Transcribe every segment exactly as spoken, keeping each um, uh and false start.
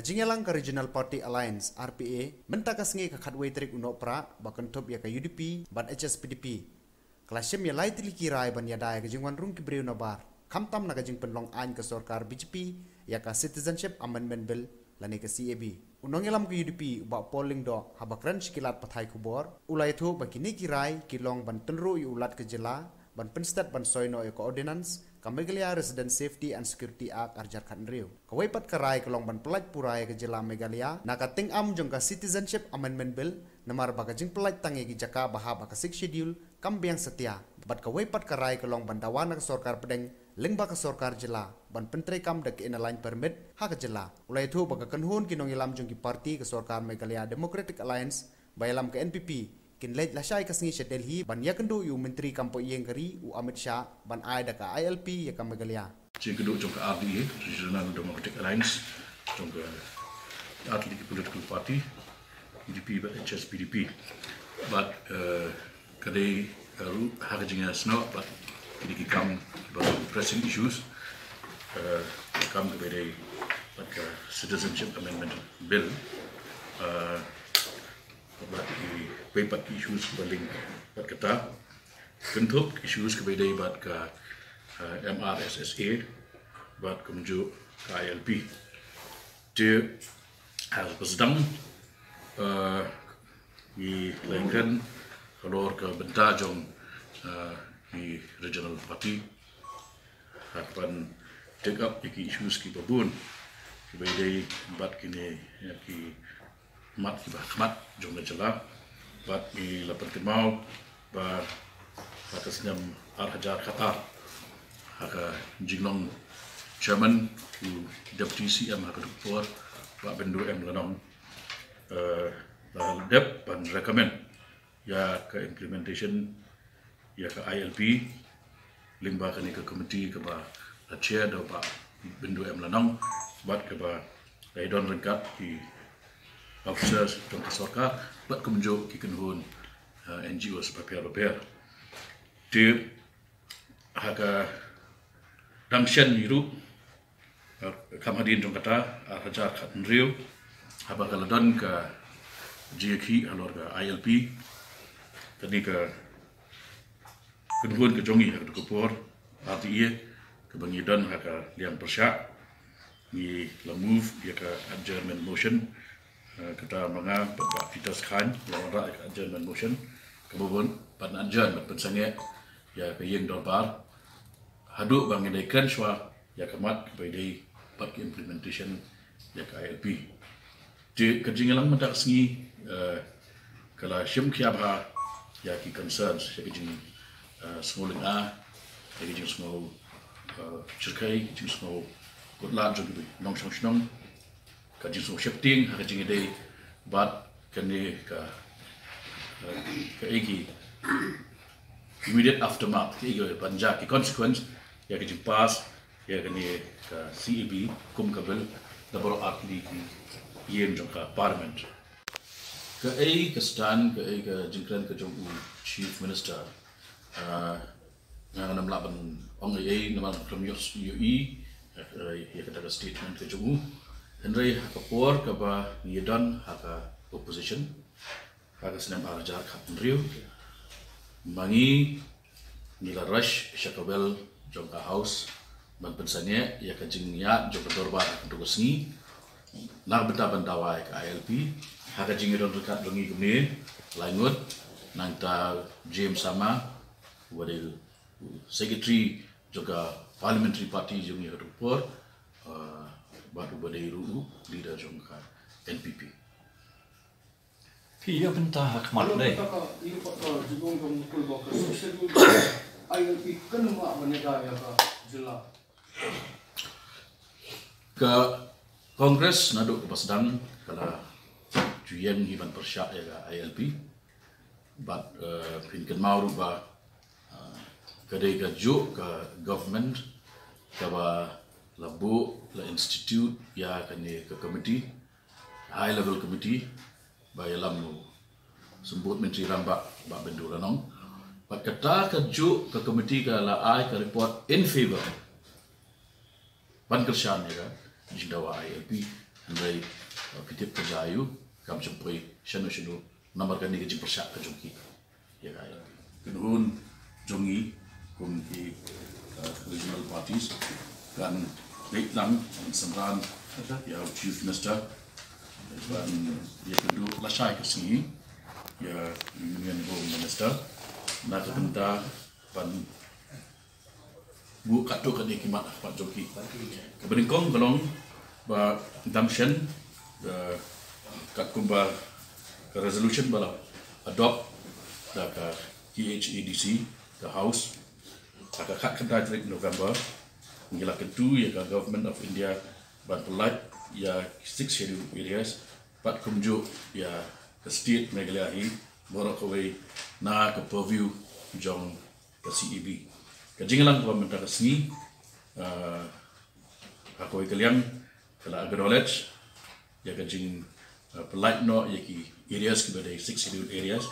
Jingïalang ka Regional Party Alliance, R P A, mynta ka sngi ka khatwei tarik u Nohprah, ba kynthup ïa ka U D P bad H S P D P, ka la shim ïa lai tylli ki rai ban ïada ïa ka jingwan rung ki briew nabar, khamtam na ka jingpynlong aiñ ka sorkar B J P ïa ka Citizenship Amendment Bill lane ka C A B. U nongïalam ka U D P, u Bah Paul Lyngdoh, haba kren sha ki lad pathai khubor, u la ïathuh ba kine ki rai ki long ban tynruh ïa u Lat ka jylla ban pynstet ban soi noh ïa ka ordinance ka Meghalaya Resident Safety and Security Act ar hajar khathynriew. Kawei pat ka rai ka long ban pyllait pura ïa ka jylla Meghalaya na ka tyngam jong ka Citizenship Amendment Bill, namar ba ka jingpyllait tang ïa ki jaka ba hap ha ka Sixth Schedule kam biang satia. Bad kawei pat ka rai ka long ban dawa na ka sorkar pdeng lyngba ka sorkar jylla ban pyntreikam da ka Inner Line Permit ha ka jylla. U la ïathuh ba ka kynhun ki nongïalam jong ki party ka sorkar Meghalaya Democratic Alliance ba ïalam ka N P P kin leit lashai ka sngi sha Delhi ban ïakynduh ïa u Myntri kam poh ïing ka ri, u Amit Shah, ban ai da ka I L P ïa ka Meghalaya. Jingkynduh jong ka R D A, Regional Democratic Alliance, jong ka ar tylli ki political party, U D P bad H S P D P. Bad, eh, ka dei, eh, ruh ha ka jingïasnoh bad kine ki kam ba pressing issues, eh, kam kaba dei bad ka Citizenship Amendment Bill, eh, bad kiwei pat ki issues ba link bad kata. Kynthup issues kaba dei bad ka, eh, M R S S A bad kumjuh ka I L P. Te, eh, ha ka sdang, eh, ngi la ïakren halor ka bynta jong, eh, ki regional party ha ka ban take up ïa ki issues kiba bun kiba dei bad kine, ïa ki mat kiba khmat jong ka jylla. Bad ngi la pynkynmaw ba ha ka snem ar hajar khatar, ha ka jinglong chairman u Deputy C M ha ka dkhot, Bah Bindu M Lanong, eh, la dep ban recommend ïa ka implementation ïa ka I L P lyngba kane ka committee kaba la chair da u Bah Bindu M Lanong, bad kaba la don ryngkat ki officers jong ka sorkar bad kumjuh ki kynhun, eh, N G Os bapher bapher. Te ha ka dang shen ruh, eh, kham hadien jong kata, ar hajar khathynriew, haba ka la don ka jingïakhih halor ka I L P, kane ka kynhun ka jong ngi ha ka dkhot R D A, kaba ngi don ha ka liang pyrshah, ngi la move ïa ka adjournment motion. Eh, kata ma nga bad Bah Titus Chyne la wanrah ïa ka adjournment motion, kaba bun ban adjourn ban pynsangeh ïa ka ïing dorbar haduh ba ngin ïakren shuwa ïa ka mat kaba dei bad ka implementation ïa ka I L P. Te ka jingïalang mynta ka sngi, eh, ka la shim khia bha ïa ki concerns, ïa ki jing, eh, sngewlynga, ïa ki jingsngew, eh, shyrkhei, ki jingsngew kut lad jong ki nongshong shnong, ka jingsngew sheptieng ha ka jingïadei bad kane ka, eh, kaei ki immediate aftermath, kaei ka ban jia ki consequence ïa ka jingpass ïa kane ka C A B kum ka bill da baroh ar tylli ki ïing jong ka Parliament. Kaei ka stand, kaei ka jingkren ka jong u Chief Minister, ah, nga ngam lah ban ong ei ei namar ngam ïoh ïohi, eh, ïa kata ka statement ka jong u. Hynrei ha ka por kaba ngi don ha ka opposition ha ka snem ar hajar khathynriew, ma ngi ngi la rush sha ka well jong ka House ban pynsangeh ïa ka jingïaid jong ka dorbar ha ka tu ka sngi na ka bynta ban dawa ïa ka I L P. Ha ka jingïadon ryngkat jong ngi kumne lai ngut, nangta James Sangma, uba dei u secretary jong ka parliamentary party jong ngi ha ka tu ka por, ah, bad uba dei ruh u leader jong ka N P P. Phi ïa bynta ha khmat dei. Ka Congress naduh kaba sdang ka la ju ïeng hi ban pyrshah ïa ka I L P. Bad, eh, phin kynmaw ruh ba, eh, ka dei kajuh ka government kaba la buh, la institute ïa kane ka committee, high level committee, ba ïalam u Symbud Myntri Rangbah Bah Bindu Ranong. Bad kata kajuh ka committee ka la ai ka report in favor ban kyrshan ïa ka jingdawa I L P. Hynrei phi tip ka jia aïu, kam shym poi shano shano namar kane ka jingpyrshah ka jong ki. Ïa ka, kynhun jong ngi kum ki regional parties kan leit lang ban synran ïa u Chief Minister ban ïakynduh lashai ka sngi ïa Union Home Minister na ka bynta ban buh katto katne ki mat ha khmat jong ki. Kaba nyngkong ka long ba dang shen katkum ba ka resolution ba la adopt da ka T H A D C, ka House, ha ka khatkhyndai tarik November, ngi la kyntu ïa ka Government of India ban pyllait ïa Six Scheduled Areas bad kumjuh ïa ka State Meghalaya hi baroh kawei na ka purview jong ka C A B. Ka jingïalang kaba mynta ka sngi ha kawei ka liang ka la acknowledge ïa ka jingpyllait noh ïa ki areas kiba dei Six Scheduled Areas.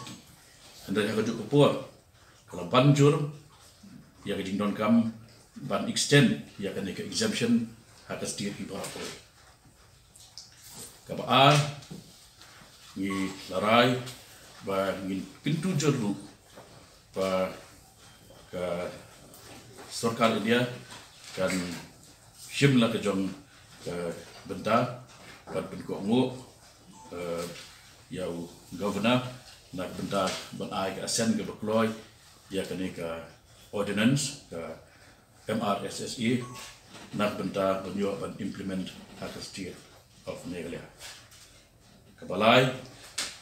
Hynrei ha kajuh ka por ka la ban jur ïa ka jingdonkam ban extend ïa kane ka exemption ha ka state hi baroh kawei. Kaba ar, ngi la rai ba ngin kyntu jur ruh ba ka sorkar India kan shim la ka jong ka bynta ban pynkohnguh ïa u Governor na ka bynta ban ai ka assent kaba kloi ïa kane ka ordinance, ka M R S S A, na ka bynta ban ïoh ban implement ha ka State of Meghalaya. Kaba lai,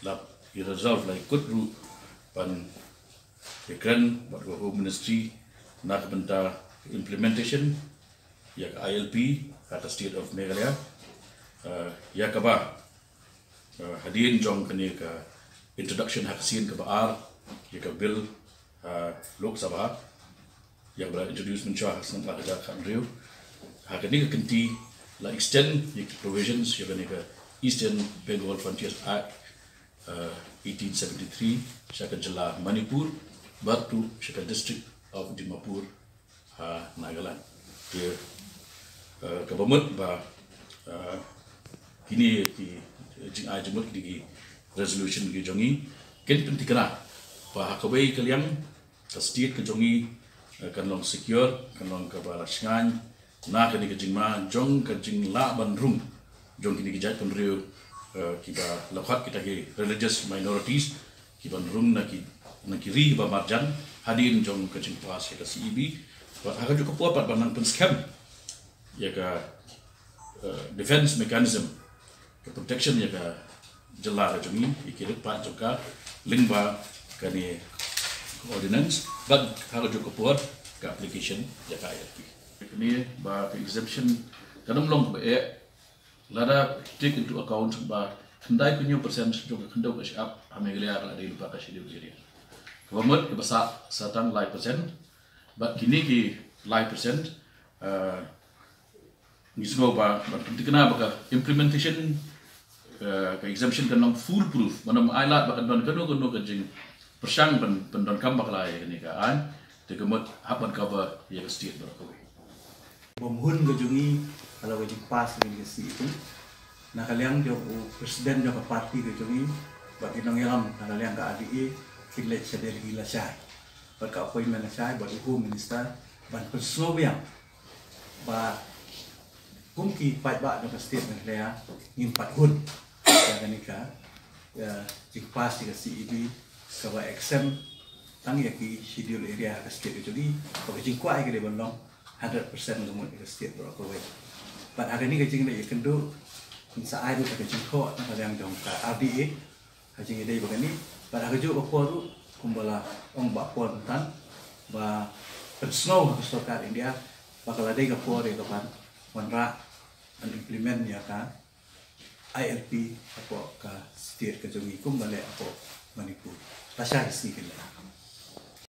la i resolve, la i kut ruh ban ïakren bad ka Home Ministry na ka bynta implementation ïa ka I L P ha ka State of Meghalaya. Ïa kaba hadien jong kane ka introduction ha ka sien kaba ar ïa ka bill ha Lok Sabha, ïa kaba la introduce mynshuwa ha snem ar hajar khathynriew, ha kane ka kynti la extend ïa ki provisions ïa kane ka Eastern Bengal Frontiers Act eighteen seventy-three sha ka jylla Manipur bad ruh sha ka District of Dimapur ha Nagaland. Te kaba mut ba kine ki jingai jingmut, kine ki resolution ki jong ngi kin pynthikna ba ha kawei ka liang ka state ka jong ngi kan long secure, kan long kaba la shngaiñ na kane ka jingma jong ka jinglah ban rung jong kine ki jaitbynriew kiba la khot kita ki religious minorities, kiban rung na ki, na ki ri ba marjan hadien jong ka jingpass ïa ka C A B. Bad ha kajuh ka por pat ban nang pynskhem ïa ka defense mechanism, ka protection ïa ka jylla ka jong ngi, ïa ki rit paid jong ka lyngba kane ordinance, bad ha kajuh ka por ka application ïa ka I L P. Kane ba ka exemption kan ym long ba eh lada take into account ba khyndai phew percent jong ka khyndew ka shyiap ha Meghalaya ka la dei lyngba ka schedule area. Kaba mut kaba sah sa tang lai percent, bad kine ki lai percent ngi sngew ba ban pynthikna ba ka implementation ka exemption kan long foolproof, ban ym ailad ba kan don kano kano ka jingpyrshang ban pyndonkam bakla ïa kane ka aiñ, te ka mut hap ban cover ïa ka state baroh kawei. Bym hun ka jong ngi ka la ka jingpass ïa ka C A B na ka liang jong u president jong ka party ka jong ngi bad ki nongïalam na ka liang ka R D A kin leit sha Delhi lashai bad ka appointment lashai bad u Home Minister ban pynsngew biang ba kum ki paidbah jong ka state Meghalaya ngim pat hun ïa kane ka jingpass ïa ka C A B kaba exempt tang ïa ki schedule area ka state ka jong ngi, ba ka jingkwah ïa ka dei ban long hundred percent ka mut ïa ka state baroh kawei. Bad ha kane ka jingleit ïakynduh ngin sa ai ruh ka jingthoh na ka liang jong ka R D A ha jingïadei ba kane. Bad ha kajuh ka por ruh kumba la ong Bah Paul mynta ba pynsngew ha ka sorkar India ba ka la dei ka por ïa ka ban wanrah ban implement ïa ka I L P hapoh ka state ka jong ngi kumba leh hapoh Manipur. Lashai sngi kin leh.